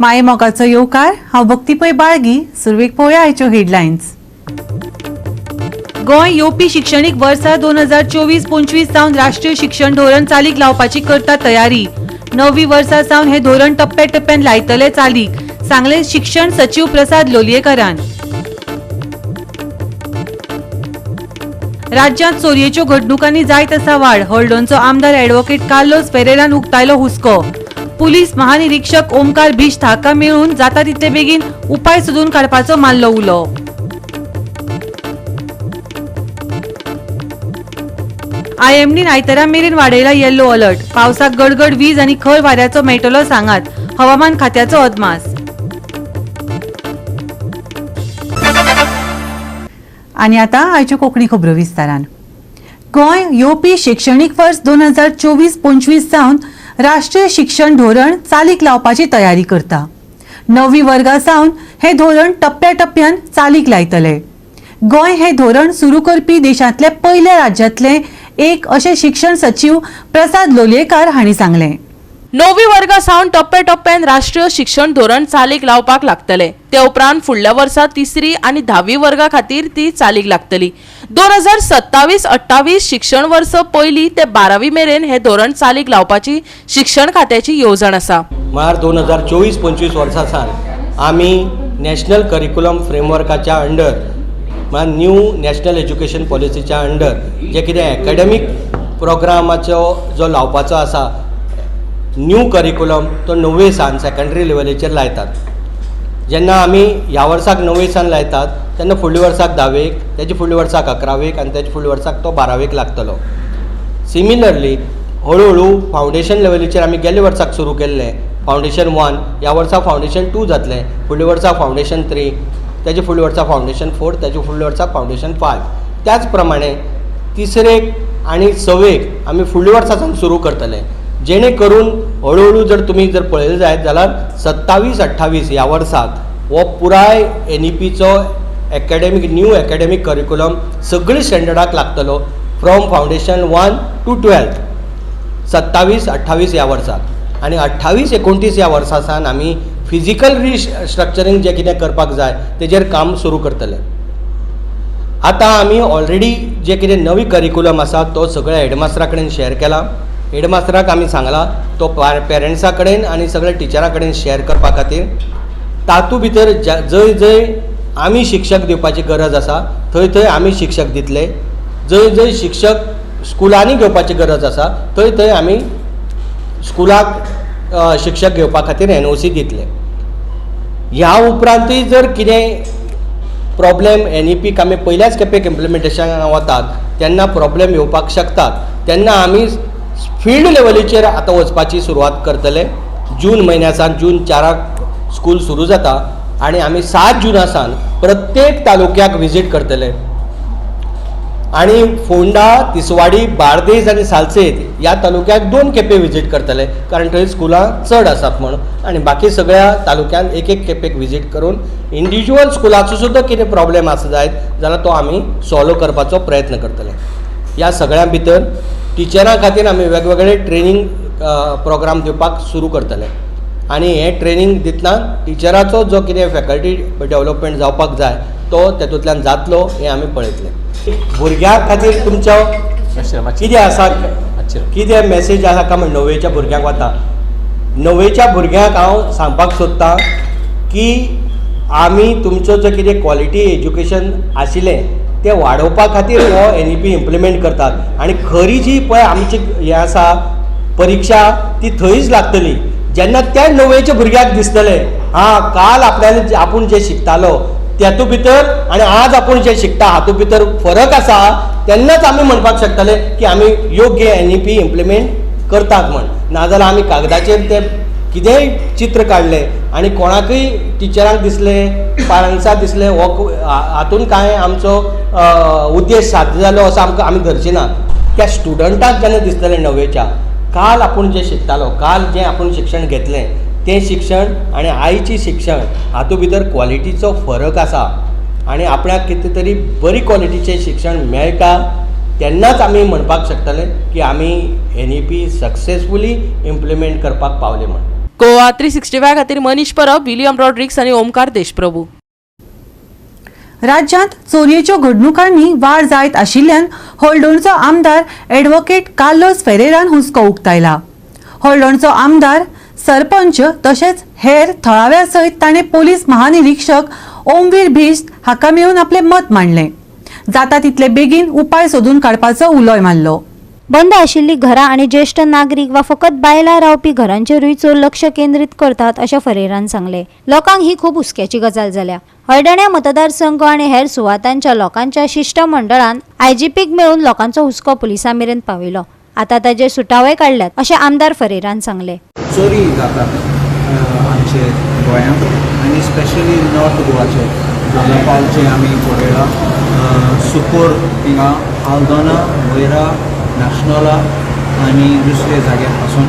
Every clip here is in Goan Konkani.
मायेमोगाचो येवकार. हांव भक्ती पै बाळगी. सुरवेक पळोवया आयच्यो हेडलायन्स. गोंय येवपी शिक्षणीक वर्सा 2024-25 सावन राष्ट्रीय शिक्षण धोरण चालीक लावपाची करता तयारी. नववी वर्सा सावन हे धोरण टप्प्या टप्प्यान लायतले चालीक, सांगले शिक्षण सचीव प्रसाद लोलयेकारान. राज्यांत चोरयेच्यो घडणुकांनी जायत आसा वाड. हळदोणचो आमदार ॲडव्होकेट कार्लोस फेरेरान उक्तायलो हुस्को. पुलीस महानिरीक्षक ओमकार बिश्त हाका मेळून जाता तितले बेगीन उपाय सोदून काडपाचो मारलो उलो. आयएमडीन आयतारा मेरेन वाडयला येल्लो अलर्ट. पावसाक गडगड, वीज आनी खर वाऱ्याचो मेळटलो सांगात, हवामान खात्याचो अदमास. आनी आतां आयच्यो कोंकणी खबरो विस्तारान. गोंय येवपी शिक्षणीक वर्स 2024-25 सावन राष्ट्रीय शिक्षण धोरण चालीक लावपाची तयारी करता. नववी वर्गा सावन हें धोरण टप्प्या टप्प्यान चालीक लायतले. गोंय हें धोरण सुरू करपी देशांतले पयल्या राज्यांतले एक, अशें शिक्षण सचीव प्रसाद लोलयेकार हांणी सांगलें. णवी वर्गा सावन टप्प्या टप्प्यान राष्ट्रीय शिक्षण धोरण चालीक लावपाक लागतले. ते उपरांत फुडल्या वर्सा तिसरी आनी धावी वर्गा खातीर ती चालीक लागतली. 2027-28 शिक्षण वर्स पयली ते 12वी मेरेन हे धोरण चालीक लावपाची शिक्षण खात्याची येवजण आसा. म्हळ्यार 2024-25 वर्सा सावन आमी नॅशनल करिक्युलम फ्रेमवर्काच्या अंडर, म्हळ्यार न्यू नॅशनल एज्युकेशन पॉलिसीच्या अंडर जे कितें एकाडेमीक प्रोग्रामाचो जो लावपाचो आसा न्यू करिक्युलम, तो णव्वे सान सेकंडरी लेवलीचेर लायतात. जेन्ना आमी ह्या वर्साक णव्वे सान लायतात, तेन्ना फुडल्या वर्साक धावेक, तेजे फुडल्या वर्साक 11वेक आनी तेजे फुडल्या वर्साक तो 12वेक लागतलो. सिमिलरली हळू हळू फावंडेशन लेवलीचेर आमी गेल्या वर्साक सुरू केल्लें फावंडेशन वन, ह्या वर्सा फावंडेशन टू जातलें, फुडल्या वर्सा फावंडेशन थ्री, तेजे फुडल्या वर्सा फावंडेशन फोर, तेजे फुडल्या वर्सा फावंडेशन फायव. त्याच प्रमाणे तिसरेक आनी सवेक आमी फुडल्या वर्सा सावन सुरू करतले, जेणे करून हळू हळू जर तुमी जर पळयलें जायत जाल्यार 27-28 ह्या वर्साक हो पुराय एनईपीचो एकाडेमीक न्यू एकाडेमीक करिक्युलम सगळी स्टँडर्डाक लागतलो, from foundation one to 12th, 27-28 ह्या वर्साक. आनी 28-29 ह्या वर्सा सावन आमी फिजिकल रिस्ट्रक्चरींग जें कितें करपाक जाय तेजेर काम सुरू करतले. आतां आमी ऑलरेडी जे कितें नवी करिकुलम आसा तो सगळ्या हेडमास्टरा कडेन शेअर केला. हेडमास्टराक आमी सांगलां तो पेरंट्सा कडेन आनी सगळ्या टिचरां कडेन शेअर करपा खातीर. तातूंत भितर जंय जंय आमी शिक्षक दिवपाची गरज आसा थंय थंय आमी शिक्षक दितले. जंय जंय शिक्षक स्कुलांनी घेवपाची गरज आसा थंय थंय आमी स्कुलाक शिक्षक घेवपा खातीर एनओसी दितले. ह्या उपरांतूय जर कितें प्रॉब्लेम एनईपीक आमी पयल्याच खेपेक इम्प्लिमेंटेशनाक वतात तेन्ना प्रॉब्लेम येवपाक शकतात, तेन्ना आमी फिल्ड लेवलीचेर आतां वचपाची सुरवात करतले. जून म्हयन्या सावन, जून 4 स्कूल सुरू जाता आनी आमी 7 जुना सावन प्रत्येक तालुक्याक विजीट करतले आनी फोंडा, तिसवाडी, बार्देस आनी सालसेत ह्या तालुक्याक दोन खेपे विजीट करतले, कारण थंय स्कुलां चड आसात म्हूण. आनी बाकी सगळ्या तालुक्यांत एक एक खेपेक विजीट करून इंडिविज्युअल स्कुलाचो सुद्दां कितें प्रॉब्लेम आसा जायत जाल्यार तो आमी सॉल्व करपाचो प्रयत्न करतले. ह्या सगळ्यां भितर टिचरां खातीर आमी वेगवेगळे ट्रेनींग प्रोग्राम दिवपाक सुरू करतले आनी हें ट्रेनींग दितना टिचराचो जो कितें फॅकल्टी डेवलपमेंट जावपाक जाय तो तेतूंतल्यान जातलो हें आमी पळयतले. भुरग्यां खातीर तुमचो कितें आसा, कितें मॅसेज आसा काय म्हण णव्वेच्या भुरग्यांक वता? णव्वेच्या भुरग्यांक हांव सांगपाक सोदतां की आमी तुमचो जो कितें क्वॉलिटी एज्युकेशन आशिल्लें तें वाडोवपा खातीर हो एनईपी इम्प्लिमेंट करतात. आनी खरी जी पळय आमची हें आसा परिक्षा, ती थंयच लागतली जेन्ना त्या णव्वेच्या भुरग्याक दिसतलें, हां, काल आपल्याला आपूण जें शिकतालो तेतू भितर आनी आज आपूण जें शिकता हातूंत भितर फरक आसा, तेन्नाच आमी म्हणपाक शकतले की आमी योग्य एनईपी इम्प्लिमेंट करतात म्हण. नाजाल्यार आमी कागदाचेर ते कितेंय चित्र काडलें आनी कोणाकूय टिचरांक दिसलें, पेरंट्साक दिसलें, हो हातून कांय आमचो उद्देश साध्य जालो असो आमकां आमी धरची ना. त्या स्टुडंटाक जेन्ना दिसतलें णव्वेच्या, काल आपूण जें शिकतालो, काल जें आपूण शिक्षण घेतलें तें शिक्षण आनी आयचें शिक्षण हातूंत भितर क्वॉलिटीचो फरक आसा आनी आपणाक कितें तरी बरी क्वॉलिटीचें शिक्षण मेळटा, तेन्नाच आमी म्हणपाक शकतले की आमी एनईपी सक्सेसफुली इम्प्लिमेंट करपाक पावले म्हण. गोवा 365 खातीर मनीष परब, विलियम रॉड्रिक्स आनी ओमकार देशप्रभू. राज्यांत चोरयेच्यो घडणुकांनी वाड जायत आशिल्ल्यान हळदोणचो आमदार ॲडव्होकेट कार्लोस फेरेरान हुस्को उक्तायला. हळदोणचो आमदार, सरपंच तशेंच हेर थळाव्या सयत ताणें पोलीस महानिरीक्षक ओमवीर भिश्त हाका मेळून आपलें मत मांडलें. जाता तितले बेगीन उपाय सोदून काडपाचो उलोय मारलो. बंद आशिल्लीं घरां आनी ज्येश्ठ नागरीक वा फकत बायलां रावपी घरांचेरूय चोर लक्ष केंद्रीत करतात अशें फरेरान सांगलें. लोकांक ही खूब हुस्क्याची गजाल जाल्या. हळदण्या मतदारसंघ आनी हेर सुवातांच्या लोकांच्या शिश्टमंडळान आयजीपीक मेळून लोकांचो हुस्को पुलिसां मेरेन पावयलो. आतां ताजेर सुटावे काडल्यात अशें आमदार फरेरान सांगलें. चोरी जातात आमचे गोंयांत आनी स्पेशली नॉर्थ गोवाचे दोनापावलचे आमी पळयलां, सुकोर हिंगा, आल्दोना, वैरा, नाशनोला आनी दुसरे जाग्यार पासून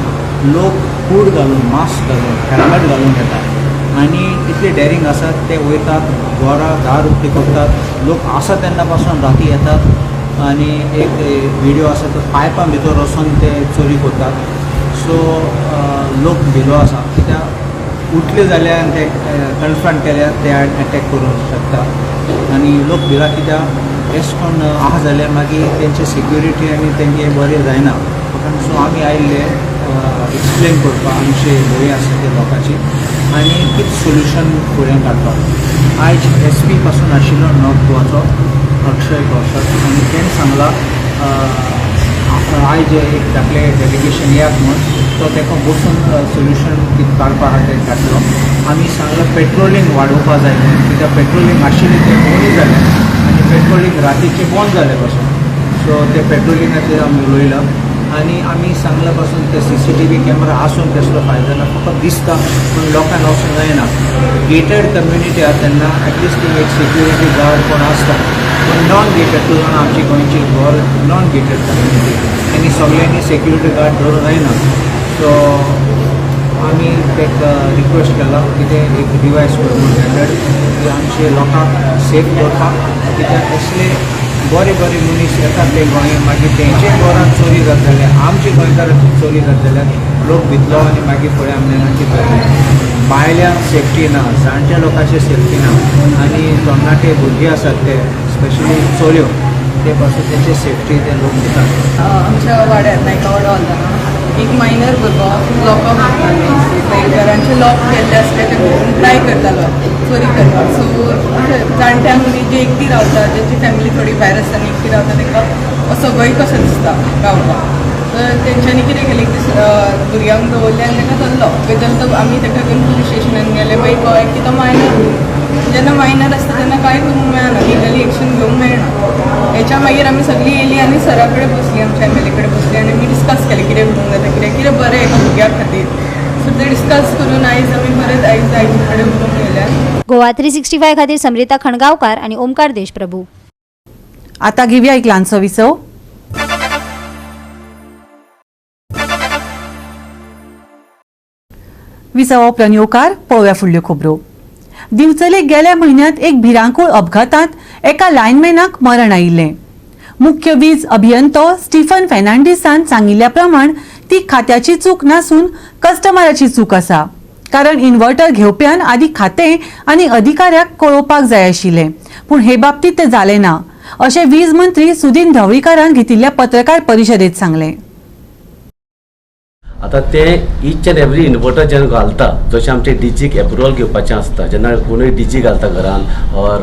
लोक हूड घालून, मास्क घालून, हेल्मेट घालून येतात आनी इतले डॅरींग आसात ते वयतात घरां दार उक्ती करतात, लोक आसा तेन्ना पासून राती येतात आनी एक विडियो आसा तो पायपां भितर वचून ते चोरी करतात. सो लोक भिलो आसा कित्याक उठले जाल्यार ते कन्फ्रंट केल्यार ते एटॅक करूंक शकता आनी लोक भिला कित्याक एश कोन्न आहा जाल्यार मागीर तेंचे सिक्युरिटी आनी तेंगे बरें जायना. सो आमी आयिल्ले एक्सप्लेन करपाक आमचे भंय आसा ते लोकांची आनी कितें सोल्युशन फुडें काडपाक. आयज एस पी पासून आशिल्लो नॉर्थ गोवाचो अक्षय कौशल आनी तेणें सांगलां आयज एक धाकलें डेलिगेशन येयात म्हूण, तो ताका बसून सोल्युशन कितें काडपा आहा तें काडटलो. आमी सांगलां पेट्रोलिंग वाडोवपा जाय म्हूण, कित्याक पेट्रोलिंग आशिल्लें तें उणें जालें आनी पेट्रोलिंग रातीचें बंद जालें पासून. सो ते पेट्रोलिंगाचेर आमी उलयलां आनी आमी सांगलां पासून ते CCTV camera आसून तेसलो फायदो ना, फकत दिसता पूण लोकांक वचूंक जायना. गेटेड कम्युनिटी आहा तेन्ना एटलिस्ट एक सिक्युरिटी गार्ड कोण आसता, पूण नॉन गेटेड तूं जाणा आमची गोंयची घर नॉन गेटेड कम्युनिटी आनी सगल्यांनी सिक्युरिटी गार्ड दवरूंक जायना. सो आमी ताका रिक्वेस्ट केला कितें एक डिवायस कर म्हूण स्टँडर्ड की आमचे लोकांक सेफ दवरपाक, कित्याक असले बरे बरे मनीस येतात ते गोंय मागीर तेंचे घरान चोरी जात जाल्यार आमचे गोंयकारांची चोरी जात जाल्यार लोक भितलो आनी मागीर फुडें आमी जाणा कितें जातलें. बायल्यांक सेफ्टी ना, जाणट्या लोकांची सेफ्टी ना आनी तरणाटे भुरगे आसात ते स्पेशली चलयो ते पासून तेंची सेफ्टी ते लोक दितात. आमच्या वाड्यार नायकावाडो आल्दोना एक मायनर भुरगो लॉकाक लायक घरांचे लॉक केल्ले आसले ते ट्राय करतालो चोरी करपाक. सो अशें जाणट्यांक बी जे एकटी रावता, जेंची फॅमिली थोडी भायर आसता आनी एकटी रावता, तांकां असो भंय कसो दिसता रावपाक. तर तेंच्यांनी कितें केलें, एक दीस भुरग्यांक दवरलें आनी ताका धरलो. पळयत तो आमी ताका घेवन पुलीस स्टेशनान गेले. मागीर कळ्ळें की तो मायनर. जेन्ना मायनर आसता तेन्ना कांय करूंक मेळना, लिगली एक्शन घेवंक मेळना. हेच्या मागीर आमी सगळीं येयलीं आनी सरा कडेन बसलीं, आमच्या एमएलए कडेन बसलीं आनी आमी डिस्कस केलें कितें करूंक जाता, कितें कितें बरें एका भुरग्या खातीर. सो तें डिस्कस करून आयज आमी परत आयज आयजी कडेन उलोवंक येयल्या. गोवा 365 खातीर समृता खणगांवकार आनी ओमकार देशप्रभू. आता घेऊया एक ल्हानसो विसव. विसवा उपरांत येवकार पळोवया फुडल्यो खबरो. दिवचले गेल्या म्हयन्यांत एक भिरांकूळ अपघातांत एका लायनमॅनाक मरण आयिल्लें. मुख्य वीज अभियंतो स्टीफन फेर्नांडीसान सांगिल्ल्या प्रमाण ती खात्याची चूक नासून कस्टमराची चूक आसा, कारण इन्व्हर्टर घेवप्यान आदी खातें आनी अधिकाऱ्याक कळोवपाक जाय आशिल्लें, पूण हे बाबतींत तें जालें ना अशें वीज मंत्री सुदीन ढवळीकारान घेतिल्ल्या पत्रकार परिशदेंत सांगलें. आतां ते इच एंड एवरी इन्वर्टर जेन्ना घालता, जशें आमचे डीजीक एप्रुवल घेवपाचें आसता, जेन्ना कोणूय डीजी घालता घरान ऑर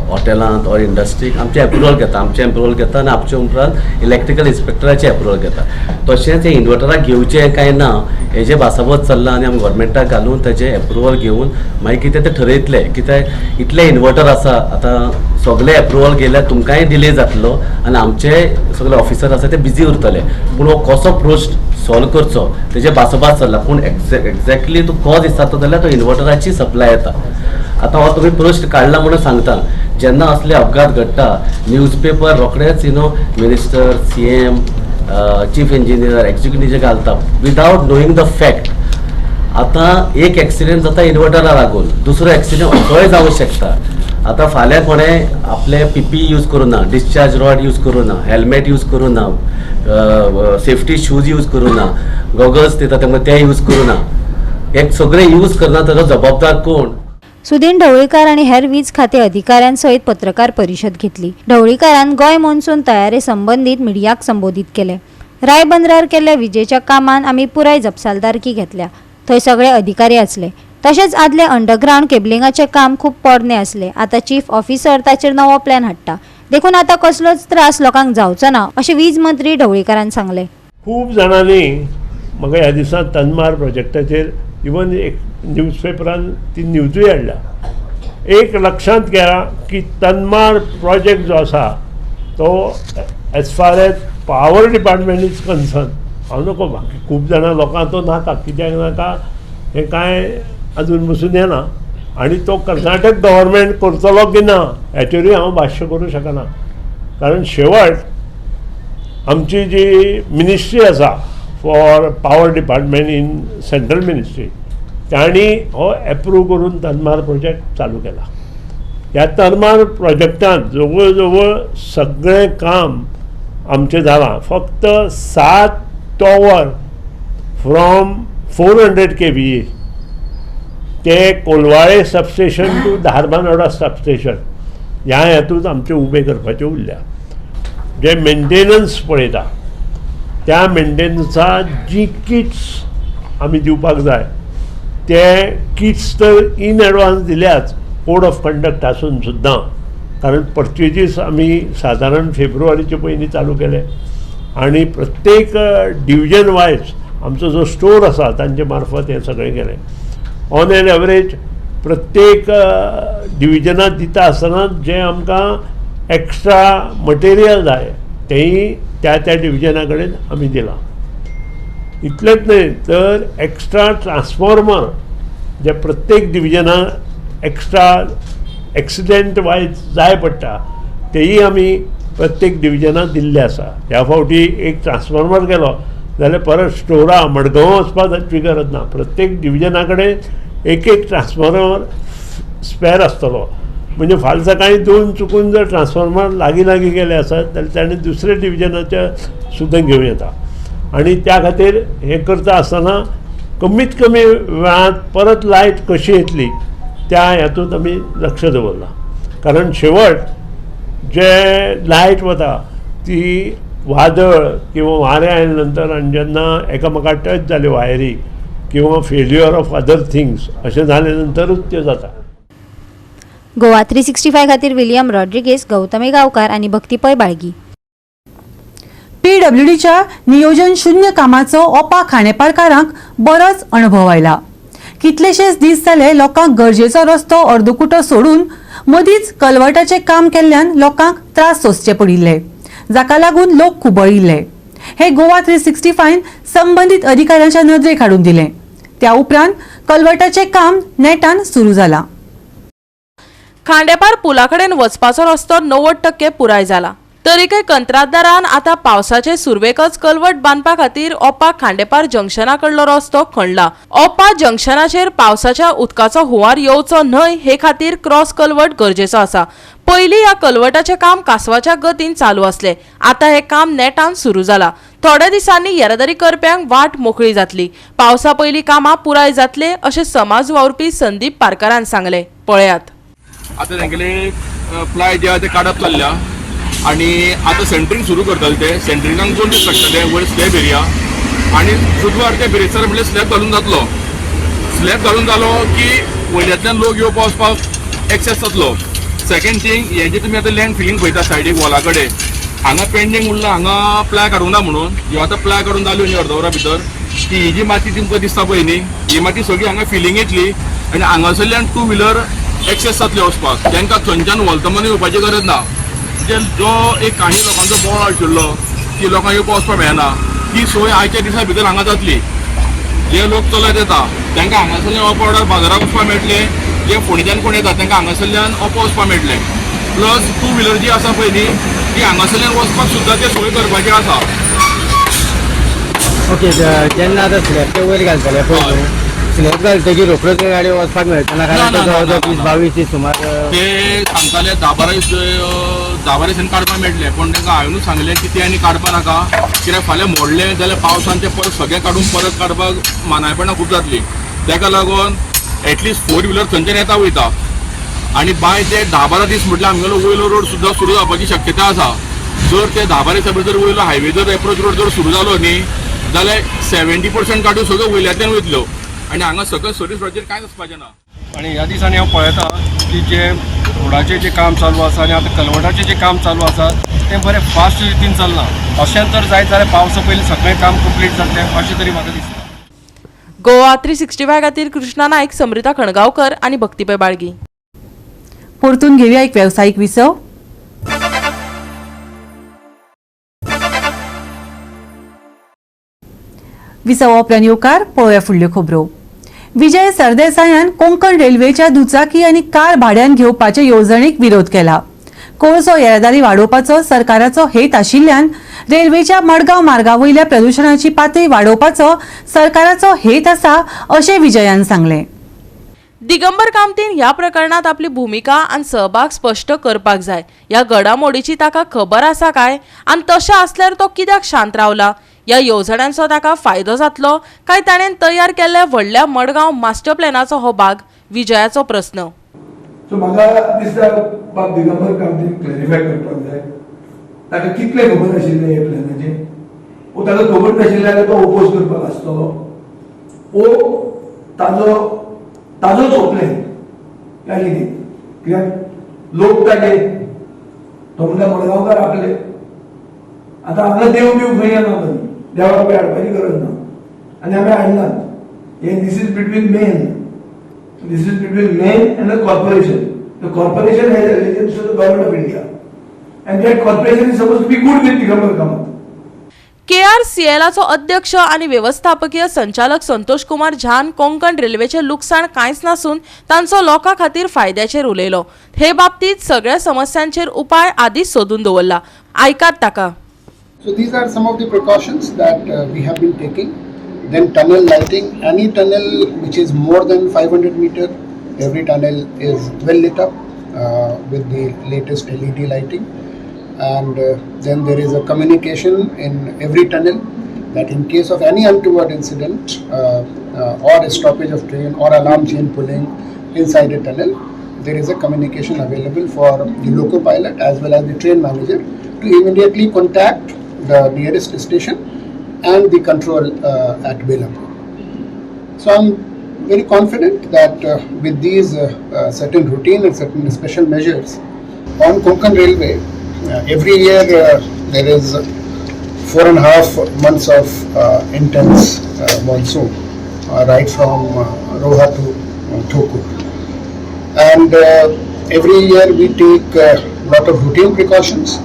हॉटेलांत ऑर इंडस्ट्रीक, आमचें एप्रुवल घेता, आमचें एप्रुवल घेता आनी आमचे उपरांत इलेक्ट्रिकल इन्स्पेक्टराचें एप्रुवल घेता. तशेंच हें इन्वर्टराक घेवचें काय ना हेजें भासाभास चल्लां आनी आमी गव्हर्मेंटाक घालून तेजें एप्रुवल घेवन मागीर कितें तें ठरयतले. कित्याक इतले इन्वर्टर आसा, आतां सगळे एप्रुवल गेल्यार तुमकांय डिले जातलो आनी आमचे सगळे ऑफिसर आसा ते बिजी उरतले. पूण हो कसो प्रोस्ट सॉल्व करचो तेजे भासाभास चल्ला, पूण एक्झॅक्टली तूं कॉज विचारता जाल्यार तो इन्वर्टराची सप्लाय येता. आतां हो तुमी प्रश्न काडला म्हणून सांगता, जेन्ना असले अपघात घडटा न्यूज पेपर रोखडेच minister, CM, chief engineer, executive घालता विदावट नोईंग the fact. आतां एक एक्सिडेंट जाता इन्वर्टरा लागून, दुसरो एक्सिडेंट असोय जावंक शकता. आतां फाल्यां कोणें आपले पीपी यूज करूं ना, डिस्चार्ज रॉड यूज करूं ना, हेल्मेट यूज करूं ना, सेफ्टी शूज यूज करूं ना, गॉगल्स दिता तेमकां ते यूज करूं ना, हे सगळे यूज करना ताजो जबाबदार कोण? सुदीन ढवळीकार आनी हेर वीज खाते अधिकाऱ्यांसयत पत्रकार परिशद घेतली. ढवळीकारान गोंय मॉन्सून तयारे संबंदीत मिडियाक संबोधीत केले. रायबंदरार केल्ल्या विजेच्या कामान आमी पुराय जपसालदारकी घेतल्या. थंय सगळे अधिकारी आसले. तशेंच आदले अंडरग्रावंड केबलिंगाचें काम खूब पोरणें आसलें. आतां चीफ ऑफिसर ताचेर नवो प्लॅन हाडटा, देखून आतां कसलोच त्रास लोकांक जावचो ना अशें वीज मंत्री ढवळीकारान सांगलें. खूब जाणांनी म्हाका ह्या दिसांत तन्मार प्रोजेक्टाचेर इवन एक न्यूजपेपरान ती न्यूजूय हाडल्या. एक लक्षांत घेया की तन्मार प्रोजेक्ट जो आसा तो as far as power department is concern, हांव नको बाकी खूब जाणां लोकांक तो नाका, कित्याक नाका हें कांय अजून पसून येना आनी तो कर्नाटक गव्हर्मेंट करतलो की ना हेचेरूय हांव भाश्य करूं शकना. कारण शेवट आमची जी मिनिस्ट्री आसा for power department in central ministry, तांणी हो एप्रूव करून तन्मार प्रोजेक्ट चालू केला. ह्या तन्मार प्रोजेक्टांत जवळ जवळ सगळें काम आमचें जालां. फक्त 7 टॉवर फ्रॉम 400 kVA ते Colvale substation to Dharbandora substation ह्या हेतूंत आमचे उबे करपाचे उरल्या. जे मेंटेनन्स पळयता त्या मेंटेनन्सा जी किट्स आमी दिवपाक जाय ते किट्स तर इन एडवान्स दिल्याच, कोड ऑफ कंडक्ट आसून सुद्दां. कारण पर्चेजीस आमी सादारण फेब्रुवारीचे पयलीं चालू केले आनी प्रत्येक डिविजन वायज आमचो जो स्टोर आसा तांचे मार्फत हें सगळें केलें. ऑन एन एवरेज प्रत्येक डिविजनांत दिता आसतना जें आमकां एक्स्ट्रा मटेरियल जाय तेंय त्या त्या डिविजना कडेन आमी दिलां. इतलेंच न्हय तर एक्स्ट्रा ट्रान्सफॉर्मर जे प्रत्येक डिविजनाक एक्स्ट्रा एक्सिडेंट वायज जाय पडटा तेयी आमी प्रत्येक डिविजनाक दिल्ले आसा. ह्या फावटी एक ट्रान्सफॉर्मर गेलो जाल्यार परत स्टोरा मडगांव वचपाची गरज ना. प्रत्येक डिविजना कडेन एक एक ट्रान्सफॉर्मर स्पेर आसतलो. म्हणजे फाल्यां सकाळीं दोन चुकून जर ट्रान्सफॉर्मर लागीं लागीं गेले आसत जाल्यार ताणें दुसऱ्या डिविजनाच्या सुद्दां घेवं येता. आनी त्या खातीर हें करता आसतना कमीत कमी वेळांत परत लायट कशी येतली त्या हेतूंत आमी लक्ष दवरलां. कारण शेवट जे लायट वता ती वादळ किंवा वारें आयले नंतर आनी जेन्ना एकामेकाक टच जाल्यो वायरी किंवा फेल्युअर ऑफ अदर थिंग्स अशें जाले नंतरूच त्यो जाता. गोवा 365 खातीर विलियम रॉड्रिगेस, गौतमी गांवकार आनी भक्ती पै बाळगी. पीडब्ल्यूडीच्या नियोजन शून्य कामाचो ओपा खांडेपारकारांक बरोच अणभव आयला. कितलेशेच दीस जाले लोकांक गरजेचो रस्तो अर्दकुटो सोडून मदींच कलवटाचें काम केल्ल्यान लोकांक त्रास सोंसचे पडिल्ले, जाका लागून लोक खुबळिल्ले. हे गोवा 365 संबंदीत अधिकाऱ्यांच्या नदरेक हाडून दिलें. त्या उपरांत कलवटाचें काम नेटान सुरू जालां. खांडेपार पुला कडेन वचपाचो रस्तो 90% पुराय जाला. तरीकय कंत्राटदारान आतां पावसाचे सुरवेकच कलवट बांदपा खातीर ओपा खांडेपार जंक्शना कडलो रस्तो खणला. ओपा जंक्शनाचेर पावसाच्या उदकाचो हुंवार येवचो न्हय हे खातीर क्रॉस कलवट गरजेचो आसा. पयलीं ह्या कलवटाचें काम कासवाच्या गतीन चालू आसलें. आतां हें काम नेटान सुरू जाला. थोड्या दिसांनी येरादारी करप्यांक वाट मोकळी जातली. पावसा पयलीं कामां पुराय जातले अशें समाज वावुरपी संदीप पारकरान सांगलें. पळयात आतां तेंगेले प्लाय जे आहा ते काडप चल्ल्या आनी आतां सेंट्रींग सुरू करतले. ते सेंट्रिंगाक 2 दीस लागतले वयर स्लॅब एरिया आनी बुधवार ते बिरेस्तार म्हणल्यार स्लॅब घालून जातलो. स्लॅब घालून जालो की वयल्यांतल्यान लोक येवपा वचपाक एक्सेस जातलो. सेकंड थिंग, हें जे तुमी आतां लँड फिलींग पळयता सायडीक वॉला कडेन हांगा पेंडींग उरला, हांगा प्लाय काडूंक ना म्हणून. ह्यो आतां प्लाय काडून जाल्यो न्ही अर्द वरा भितर की ही जी माती तुमकां दिसता पळय न्ही, ही माती सगळी हांगा फिलींग येतली आनी हांगासरल्यान टू व्हिलर एक्सेस जातले वचपाक. तांकां थंयच्यान वोल्तमन येवपाची गरज ना. म्हणजे जो एक काही लोकांचो बोवाळ आशिल्लो की लोकांक येवपा वचपाक मेळना, ती सोय आयच्या दिसा भितर हांगा जातली. जे लोक चलत येता तांकां हांगासरल्यान ओपा रोडार बाजाराक वचपाक मेळटलें. जे फोंडेच्यान कोण येता तांकां हांगासरल्यान ओपा वचपाक मेळटलें. प्लस टू व्हिलर जी आसा पळय न्ही ती हांगासरल्यान वचपाक सुद्दां ते सोय करपाची आसा. ओके, जेन्ना आतां स्लॅब ते वयर घालतले पळय न्हू, स्लॅब घालतकीर रोखडोच गाडी वचपाक मेळटा ना, कारण तो जवळ जवळ 20-22 दीस सुमार. ते सांगताले 10-12 दीस, 10-12 दिसांनी काडपाक मेळटले, पूण तांकां हांवेनूच सांगलें की ते आनी काडपा नाका, कित्याक फाल्यां मोडलें जाल्यार पावसान ते परत सगळें काडून परत काडपाक मानायपणां खूब जातली. ताका लागून एटलिस्ट फोर व्हिलर थंयच्यान येता वयता आनी बाय ते 10-12 दीस म्हटल्यार आमगेलो वयलो रोड सुद्दां सुरू जावपाची शक्यता आसा. जर ते 10-12 दिसा भितर वयलो हायवे जर एप्रोच रोड जर सुरू जालो न्ही जाल्यार 70% गाडयो सगळ्यो वयल्यांतल्यान वयतल्यो आनी हांगा सकयल सर्वीस रोडाचेर कांयच वचपाचें ना. आनी ह्या दिसांनी हांव पळयतां की जे रोडाचें जें काम चालू आसा आनी आतां कलवटाचें जें काम चालू आसा तें बरें फास्ट रितीन चल्लां. अशें जर जायत जाल्यार पावसा पयलीं सगळें काम कंप्लीट जातलें अशें तरी म्हाका दिसता. गोवा 365 खातीर कृष्णा नायक, समृता खणगांवकर आनी भक्तीपै बाळगी. परतून घेऊया एक व्यावसायिक विसव. विसवा उपरांत येवकार. पळोवया फुडल्यो खबरो. विजय सरदेसायान कोंकण रेल्वेच्या दुचाकी आनी कार भाड्यान घेवपाचे येवजणेक विरोध केला. कोळसो येरादारी वाडोवपाचो सरकाराचो हेत आशिल्ल्यान रेल्वेच्या मडगांव मार्गा वयल्या प्रदुशणाची पातळी वाडोवपाचो सरकाराचो हेत आसा अशें विजयान सांगलें. दिगंबर कामतीन ह्या प्रकरणात आपली भुमिका आनी सहभाग स्पश्ट करपाक जाय. ह्या घडामोडीची ताका खबर आसा काय आनी तशें आसल्यार तो कित्याक शांत रावला? ह्या येवजण्यांचो ताका फायदो जातलो काय ताणें तयार केल्ल्या व्हडल्या मडगांव मास्टर प्लॅनाचो हो भाग? विजयाचो प्रस्न. सो म्हाका दिसता बाब दिगंबर कामतीन क्लॅरिफाय करपाक जाय ताका कितलें खबर आशिल्लें हे प्लॅनाचें, वो ताका खबर नाशिल्लें जाल्यार तो ओपोज करपाक आसतलो, वो ताजो ताजोच हो प्लॅन काय कितें, कित्याक लोक ताजे तो म्हणल्यार मडगांवकार आपले. आतां हांगा देव बीव खंय येना, देवाक बी हाडपाची गरज ना आनी आमी हाडनात. हे this is between men, this is between men and the corporation. The corporation has allegiance to the government of India and that corporation is suppose to be good with Digambar Kamat. केआरसीएलाचो अध्यक्ष आनी वेवस्थापकीय संचालक संतोष कुमार झान कोंकण रेल्वेचें लुकसाण कांयच नासून तांचो लोकां खातीर फायद्याचेर उलयलो. हे बाबतींत सगळ्या समस्यांचेर उपाय आदींच सोदून दवरला. आयकात ताका. So these are some of the precautions that we have been taking. Then tunnel lighting, any tunnel which is more than 500 meter, every tunnel is well lit up with the latest LED lighting. And then there is a communication in every tunnel that in case of any untoward incident or a stoppage of train or alarm chain pulling inside a tunnel, there is a communication available for the loco pilot as well as the train manager to immediately contact the nearest station and the control at Belapur. So I'm very confident that with these certain routine and certain special measures on Konkan Railway, every year there is 4.5 months of intense monsoon, right from Roha to Thokur. And every year we take a lot of routine precautions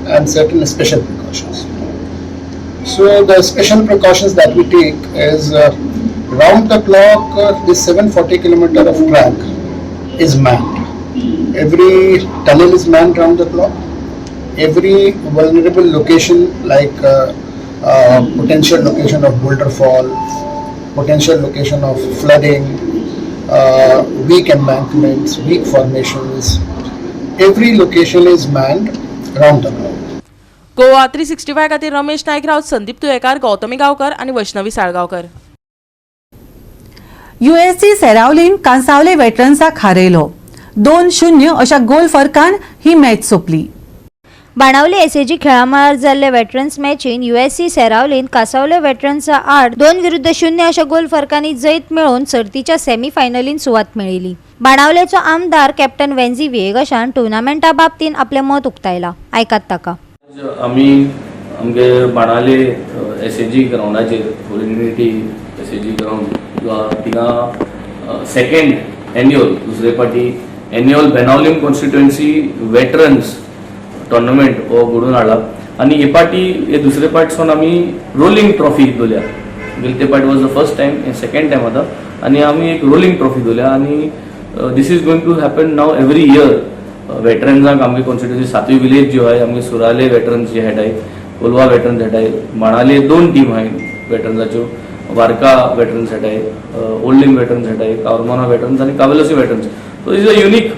and certain special precautions. So the special precautions that we take is round the clock, this 740 kilometer of track is manned. Every tunnel is manned round the clock. Every vulnerable location like potential location of boulder fall, potential location of flooding, weak embankments, weak formations, every location is manned round the clock. Goa 365 खातीर रमेश नायक राऊत, संदीप तुयेकार, गौतमी गांवकर आनी वैष्णवी साळगांवकर. युएससी सेरावलीन कांसावले वेटरन्साक हारयलो. 2-0 अशा गोल फरकान ही मॅच सोंपली. बाणावली एसएजी खेळामळार जाल्ले वेटरन्स मॅचीन युएससी सेरावलीन कासावले वेटरन्सा आड 2-0 अशा गोल फरकांनी जैत मेळोवन सर्तीच्या सेमीफायनलीन सुवात मेळयली. बाणावलेचो आमदार कॅप्टन वेन्झी विएगशान टुर्नामेंटा बाबतीन आपलें मत उक्तायला. आयकात ताका. आमी आमगे बाणावले एसएजी ग्रावंडाचेर होली एसएजी ग्रावंड जो आहा थिंगा सेकेंड एन्युअल दुसरे फावटी annual Benaulim constituency veterans tournament हो घडोवन हाडला आनी हे पाटी हे दुसरे पाट सावन आमी रोलिंग ट्रॉफी दवरल्या. गेले ते फावट was the first time, hey second time आतां आनी आमी एक रोलिंग ट्रॉफी दवरल्या आनी this is going to happen now every year. वेटरन्सांक आमगे कॉन्स्टिट्युएन्सी सातूय विलेज ज्यो आहाय आमगे सुराले वेटरन्स जे खेळटाय, कोलवा वेटरन्स खेळटाय, बाणावले 2 टीम आहाय वेटरन्साच्यो, वार्का वेटरन्स खेळटाय, ओल्डीम वेटरन्स खेळटाय, कारमोना वेटरन्स आनी कावेलोसी veterans. So is a unique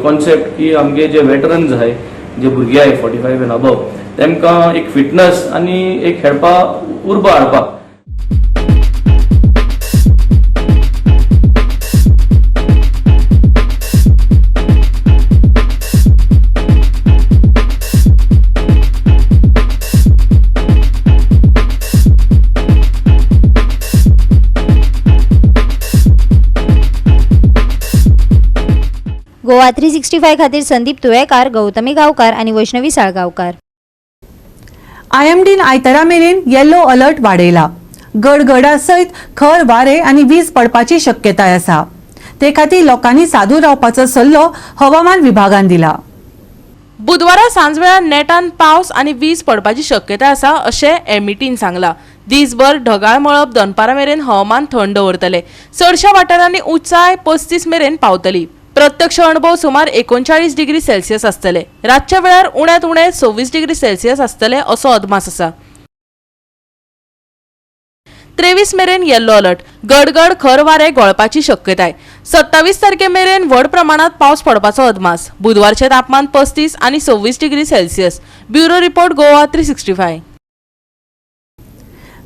concept की आमगे जे वेटरन्स आहाय, जे भुरगे आहाय 45 एंड अबव, तेमकां एक फिटनस आनी एक खेळपा उर्बा हाडपाक. गोवा 365 खातीर संदीप तुयेकार, गौतमी गांवकार आनी वैष्णवी साळगांवकार. आयएमडीन आयतारा मेरेन येलो अलर्ट वाडयला. गडगडा सयत खर वारे आनी वीज पडपाची शक्यताय आसा. ते खातीर लोकांनी सादूर रावपाचो सल्लो हवामान विभागान दिला. बुधवारा सांजवेळार नेटान पावस आनी वीज पडपाची शक्यताय आसा अशें एमईटीन सांगलां. दीसभर ढगाळ मळब, दनपारा मेरेन हवामान थंड दवरतले. चडश्या वाठारांनी उंचाय 35 मेरेन पावतली. प्रत्यक्ष अणभव सुमार 39 डिग्री सेल्सियस आसतले. रातच्या वेळार उण्यांत उणें 26 डिग्री सेल्सियस आसतले असो अदमास आसा. 23 मेरेन येल्लो अलर्ट. गडगड, खर वारे घोळपाची शक्यताय. 27 तारखे मेरेन व्हड प्रमाणात पावस पडपाचो अदमास. बुधवारचें तापमान 35 आनी 26 degree Celsius. Bureau report, Goa 365.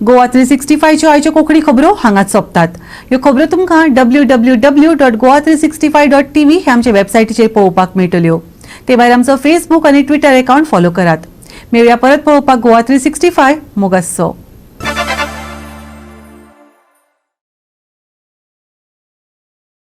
Goa 365च्यो आयच्यो कोंकणी खबरो हांगाच सोंपतात. ह्यो खबरो तुमकां www.goa365.tv ह्या आमच्या वेबसायटीचेर पळोवपाक मेळटल्यो. ते भायर आमचो फेसबूक आनी ट्विटर अकाउंट फॉलो करात. मेळया परत पळोवपाक. गोवा 365 मोगासो.